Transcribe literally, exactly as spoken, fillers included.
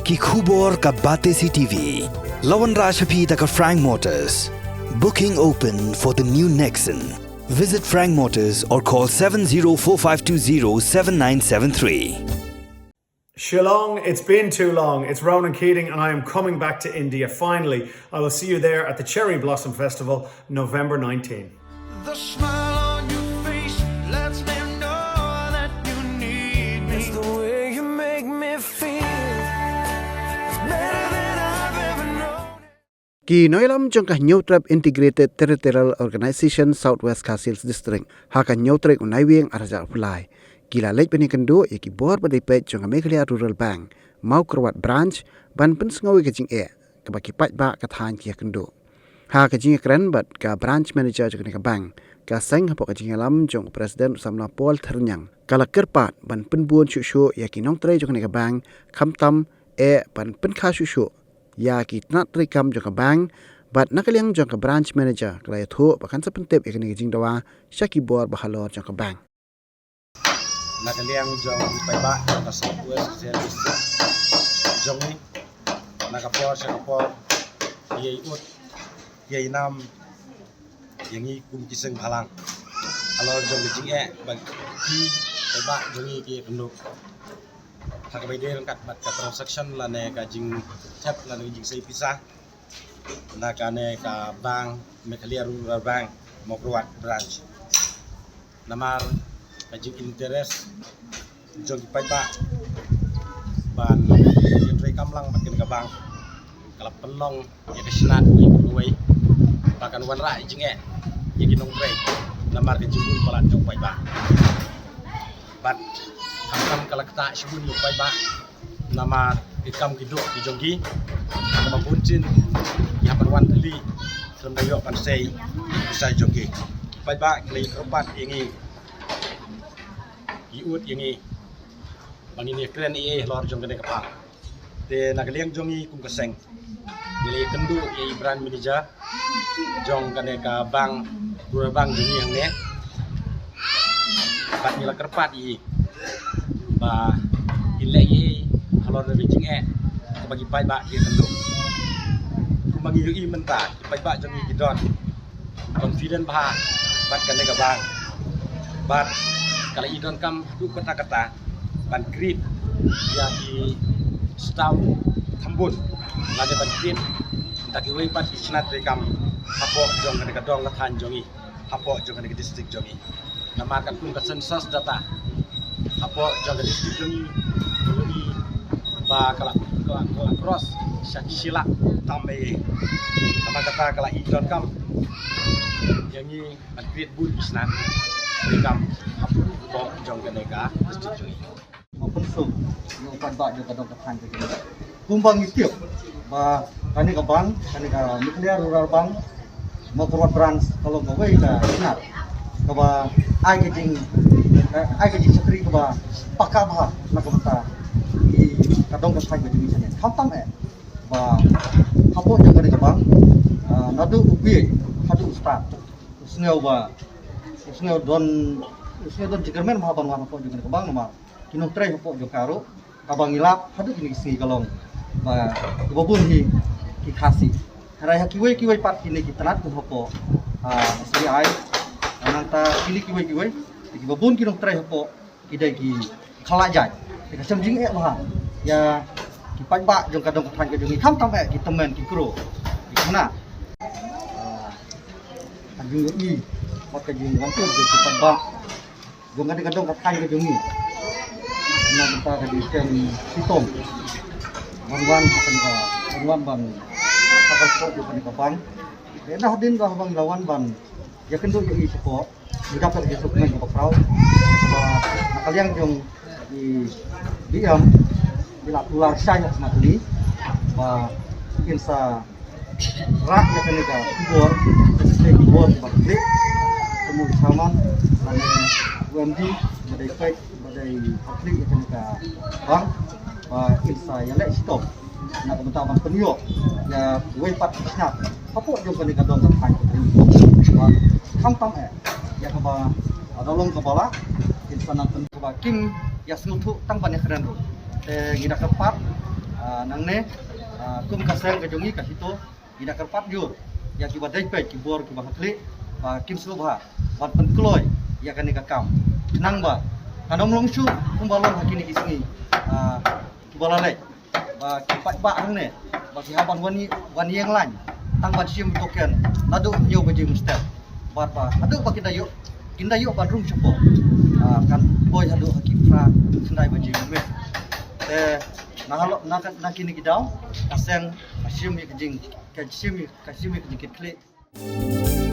Ki khubor ka Batesi T V. La wanrah sha phi da ka Frank Motors. Booking open for the new Nexon. Visit Frank Motors or call seven zero four five two zero seven nine seven three. Shillong, it's been too long. It's Ronan Keating, and I am coming back to India finally. I will see you there at the Cherry Blossom Festival, November nineteenth. The smile on your face lets me know that you need me. It's the way you make me feel. It's better than I've ever known. Ki nongïalam jong ka Hynñiewtrep Integrated Territorial Organization South West Khasi Hills District ha ka hynñiew tarik u Naiwieng arhajar arphew lai ki la leit ban ïakynduh ïa ki bor ba dei peit jong ka Meghalaya Rural Bank Mawkyrwat Branch ban pynsngew ïa ka jingeh kaba ki paidbah ka thaiñ ki ïakynduh. Ha ka jingïakren bad ka Branch Manager jong kane ka bank, ka seng hapoh ka jingïalam jong u President u Samla Paul Thyrniang, ka la kyrpad ban pynbun shuh shuh ïa ki nongtrei jong kane ka bank, khamtam eh ban pynkha shuh shuh ïa ki tnat treikam jong ka bank, bad na ka liang jong ka Branch Manager ka la ïathuh ba kan sa pyntip ïa kane ka jingdawa sha ki bor ba halor jong ka bank. Na ka liang jong ki paidbah jong ka South West Khasi Hills District jong ngi, na ka por sha ka por, ïa i ut, ïa i nam ïa ngi kum ki seng bhalang halor jong ka jingeh ba ki paidbah jong ngi ki ïakynduh ha kaba ïadei ryngkat bad ka transaction lane ka jingthep lane ka jingsei pisa na kane ka bank, Meghalaya Rural Bank Mawkyrwat Branch. Namar ka jinginterest jong ki paidbah ban ïatreikam lang bad kane ka bank, ka la pynlong ïa ka snat ïa kawei ba kan wanrah ïa jingeh ïa ki nongtrei namar ka jingbun palat jong u paidbah. Bad khamtam ka la ktah shibun ïa u paidbah namar ki kam ki duh ki jong ki, kaba bun sien ki hap ban wan thylli khlem da ïoh ban sei pisa jong ki. Paidbah ki la ïakyrpad ïa ngi, ki ud ïa ngi ba ngin ïakren ei ei halor jong kane ka bank. Te na ka liang jong ngi kum ka seng, ngi la ïakynduh ïa i Branch Manager jong kane ka bank, Rural Bank jong ngi hangne. Bad ngi la kyrpad ïa i ba in leh ei ei halor kane ka jingeh kaba ki paidbah ki ïakynduh. Kumba ngi ïohi mynta, ki paidbah jong ngi ki don confident bha bad kane ka bank. Bad ka la i donkam haduh katta katta ban create ïa ki stam thambun lane ban create da kiwei pat ki snat treikam hapoh jong kane ka dong ka thaiñ jong ngi, hapoh jong kane ka district jong ngi. Namar katkum ka census data hapoh jong ka district jong ngi, ngi ïohi ba ka la, ka la, ka la cross sha shi lak tam ei ei. Namar kata ka la i donkam ïa ngi ban create bun ki snat treikam hapoh jong kane ka district jong ngi. Ba pynsum ïa u paidbah jong ka dong ka thaiñ ka jong ngi. Kumba ngi tip ba kane ka bank, kane ka Meghalaya Rural Bank Mawkyrwat Branch ka long kawei ka snat kaba ai ka jing, ai ka jingshakri kaba paka bha na ka bynta ki, ka dong ka thaiñ ka jong ngi shane. Khamtam eh ba hapoh jong kane ka bank, ah, naduh u bieit haduh u stad, u sngew ba, u sngew don, u sngew don jingkyrmen bha ban wan hapoh jong kane ka bank namar ki nongtrei hapoh jong ka ruh, kaba ngi lap haduh kine ki sngi ka long ba kiba bun hi ki Khasi. Hynrei ha kiwei kiwei pat kine ki tnat kum hapoh, ah, S B I, nangta kine kiwei kiwei, kiba bun ki nongtrei hapoh ki dei ki khlad jait. Te ka shem jingeh bha ïa ki paidbah jong ka dong ka thaiñ ka jong ngi, khamtam eh ki tymmen ki kro, ki khynnah. Ah, ka jingïohi bad ka jingwan up jong ki paidbah jong kane ka dong ka thaiñ ka jong ngi. Na ka bynta ka jingshem shitom ban wan ha kane ka, ban wan ban, ha ka, jong kane ka bank. Te na hadien ba haba ngi la wan ban ïakynduh ïa i shapoh, ngi dap da ka jingsngewkmen kaba khraw. Ba na ka liang jong i D M, ngi la kular shai ha khmat jong ngi ba kin sa rah ïa kane ka khubor, kane ka khubor kaba klik, kumno i chairman lane u M D ba dei peit, ba dei peit ïa kane ka bank, ba in sa ïaleh shitom na ka bynta ban pynïoh ïa kiwei pat ki snat hapoh jong kane ka dong ka thaiñ ka jong ngi. Ba khamtam eh ïa kaba, ah, da long kaba lah, in sa nang pyn- kaba kim ïa sngewthuh tang ban ïakren ruh. Te ngi da kyrpad, Ah, nangne, ah, kum ka seng ka jong ngi ka HITO, ngi da kyrpad jur ïa kiba dei peit ki bor kiba ha khlieh ba kim sngewbha ban pynkloi ïa kane ka kam. Khnang ba kan ym long shuh kumba long ha kine ki sngi, ah, kiba la leit, ba ki paidbah hangne ba ki hap ban wan, wan ïeng lain tang ban shim token naduh hynñiew baje mynstep. Bad ba haduh ba kin da ïoh, kin da ïoh ban rung shapoh, ah, kan poi haduh ha ki phra khyndai baje mynmiet. Te na halor, na ka, na kine ki daw ka seng ka shim ïa ka jing, ka shim ïa, ka shim ïa ka jingkitkhlieh.